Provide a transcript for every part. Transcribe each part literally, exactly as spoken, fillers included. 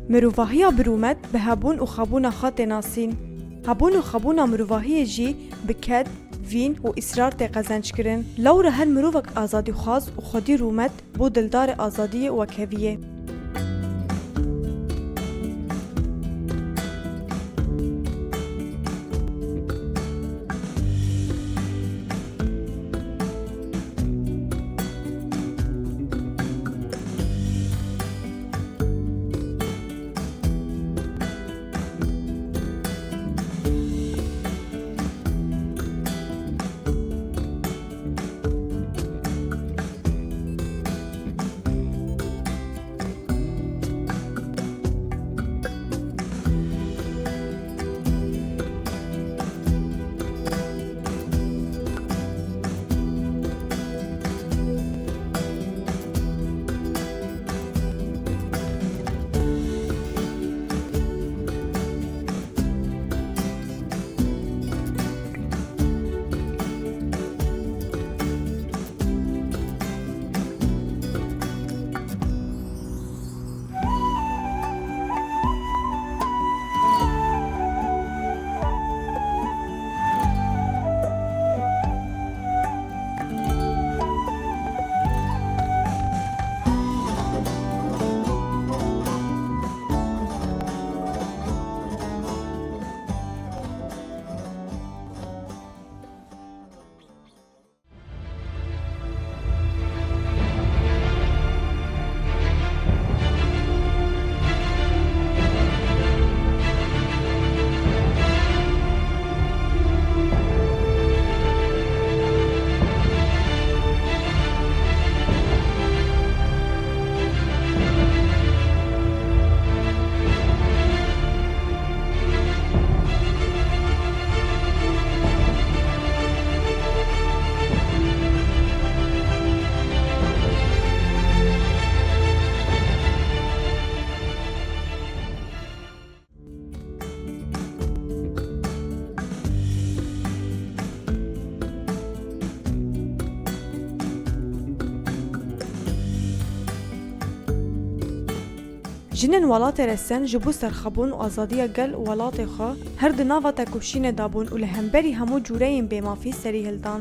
Mirovahiya bi rûmet bi hebûn û xebûna xwe tê nasîn. Hebûn û xebûna mirovahiyê jî bi ked, vîn û îsrar tê qezenckirin. Lewra her mirovek azadîxwaz û xwedî rûmet bo dildarê azadiyê û wekheviyê. Jinên welatê resen ji bo serxwebûn û azadiya gel û welatê xwe her di nava tekoşînê de bûn û li hemberî hemû cûreyên bêmafî serî hildan.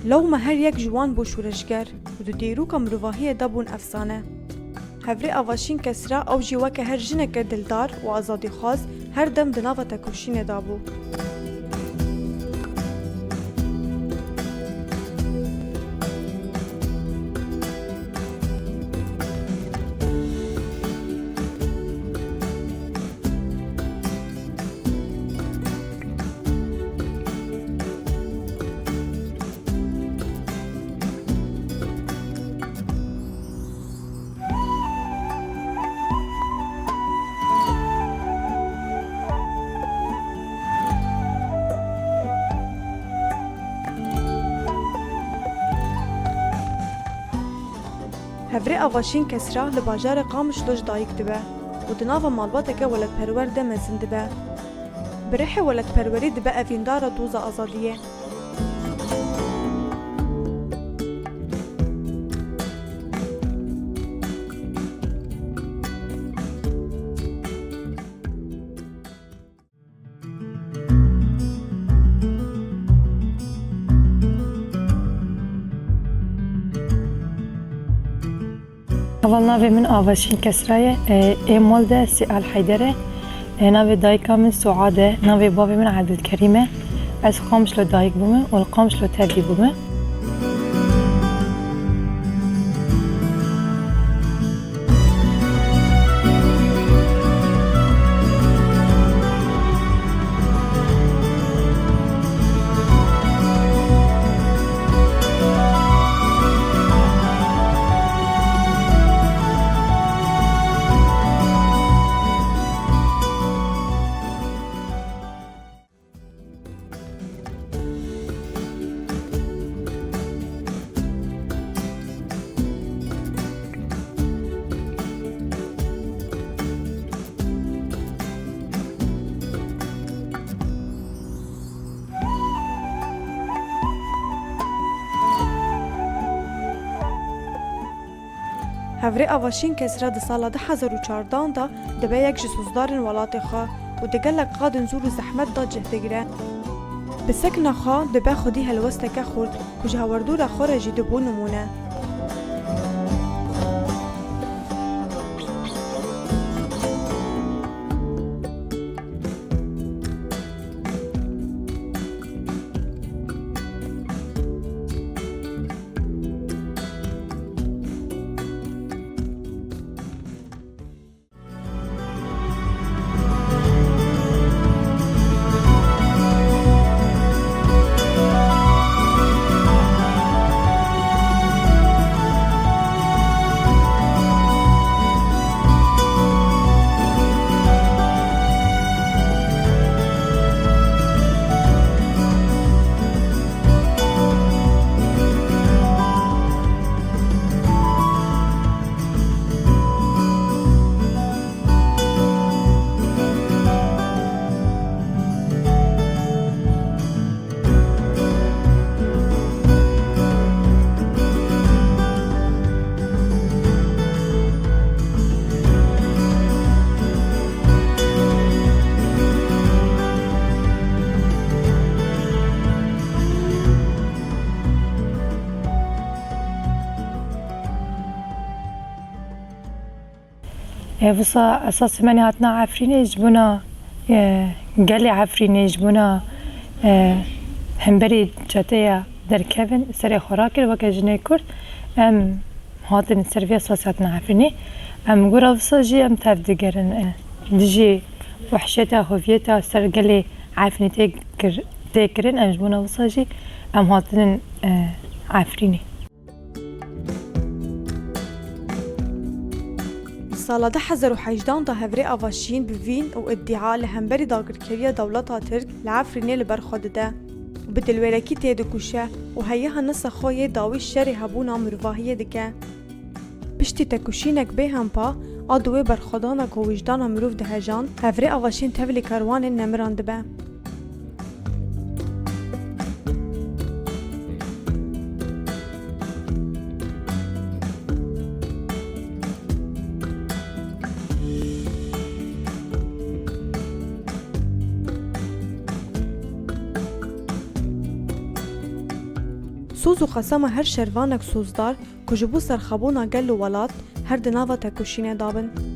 Lewma her yek ji wan bû şoreşger û di dîroka mirovahiyê de bûn efsane. Hevrê Avaşîn Kesra, ew jî weke her jineke dildar û azadîxwaz her dem di nava tekoşînê de bû. Hevrê Avaşîn Kesra li bajarê Qamişlo ji dayik dibe û di nava malbateke welatperwer de mezin dibe. Bi rihê welatperwerî dibe evîndara doza azadiyê. Heval, navê min Avaşîn Kesra ye. E, ê mal de Sî Al Heyder e. E, navê dayika min Suad e. Navê bavê min Ebdulkerîm e. Ez Qamişlo dayik bûme û li Qamişlo tevlî bûme. Hevrê Avaşîn Kesra di sala du hezar û çardan de dibe yek ji sozdarên welatê xwe û di gelek qadên zor û zehmet de cih digire. Bi sekna xwe dibe xwedî helwesteke xurt ku ji hawerdora xwe re jî dibû nimûne. E, wisa esasê me nê hatina Efrînê ji bona, e, gelê Efrînê, ji bona, e, hemberî çeteya derkevin serê xwe rakir weke jinê Kurd. Em hatin ser vê esasê hatina Efrînê. Em gora wisa jî em tev digerin, e, dijî wehşeta hoviyeta ser gelê Efrînê tê kir-, tê kirin. Em ji bona wisa jî em hatinin, e, Efrînê. Di sala du hezar û hejdan de Hevrê Avaşîn bi vîn û îdîa li hemberî dagirkeriya dewleta Tirk li Efrînê li ber xwe dide û bi dilwêrekî têdikuşe û heya henisa xwe yê dawî şerê hebûna mirovahiyê dike. Piştî tekoşînek bêhempa a di wê berxwedana ku wijdana mirov dihejand, Hevrê Avaşîn tevlî karwanên nemiran dibe. Soz û qesema her şervanek sozdar ku ji bo serxwebûna gel û welat her di nava tekoşînê de bin.